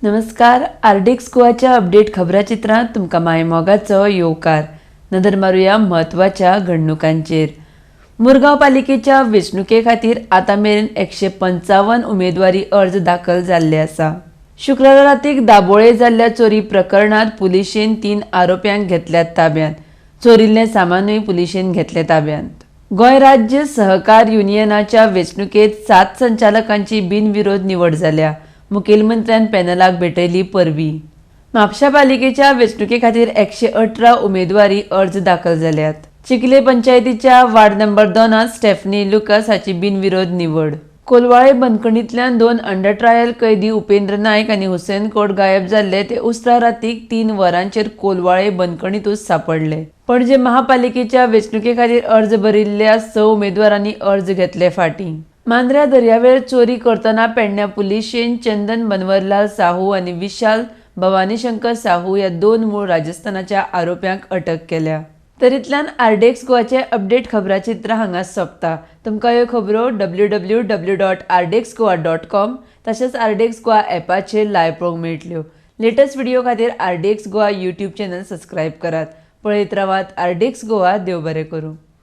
नमस्कार, RDX गोवाच्या update खबराचित्रांत तुमकां मायमोगाचो येवकार. नदर मारुया म्हत्वाच्या घडणुकांचेर. मुरगांव पालिकेच्या वेंचणुके खातीर आतां मेरेन 155 उमेदवारी अर्ज दाखल जाल्ले आसा. शुक्रारा रातीक दाबोळे जाल्ल्या चोरी प्रकरणांत पुलिशेन 3 आरोप्यांक घेतल्यात ताब्यांत. चोरिल्लें सामानूय पुलिशेन घेतलें ताब्यांत. गोंय राज्य सहकार युनियनाच्या वेंचणुकेत 7 संचालकांची बिनविरोध निवड जाल्या. मुखेलमंत्र्यान पॅनलाक भेटयली परबी. म्हापशा पालिकेच्या वेंचणुके खातीर 118 उमेदवारी अर्ज दाखल जाल्यात. चिखले पंचायतीच्या वार्ड नंबर 2 स्टेफनी लुकास हाची बिनविरोध निवड. कोलवाळे बंदखणींतल्यान 2 अंडर ट्रायल कैदी उपेंद्र नायक आनी हुसेन कोट गायब जाल्ले ते उसरा रातीक 3 वरांचेर कोलवाळे बंदखणींतूच सापडले. पणजे महापालिकेच्या वेंचणुके खातीर अर्ज भरिल्ल्या 6 उमेदवारांनी अर्ज घेतले फाटीं. मांद्र्या दर्यावेळ चोरी करतना पेडण्या पुलिशेन चंदन बनवरलाल साहू आनी विशाल भवानीशंकर साहू ह्या 2 मूळ राजस्थानाच्या आरोप्यांक अटक केल्या. तरीतल्यान आरडीएक्स गोवाचे अपडेट खबराचित्र हांगा सोंपता. तुमकां ह्यो खबरो www.rdxgoa.com तशेंच आरडीएक्स गोवा ॲपाचेर लायव्ह पळोवंक मेळटल्यो. लेटस्ट व्हिडिओ खातीर RDX Goa YouTube channel subscribe करात. पळयत रावात आरडीएक्स गोवा. देव बरें करूं.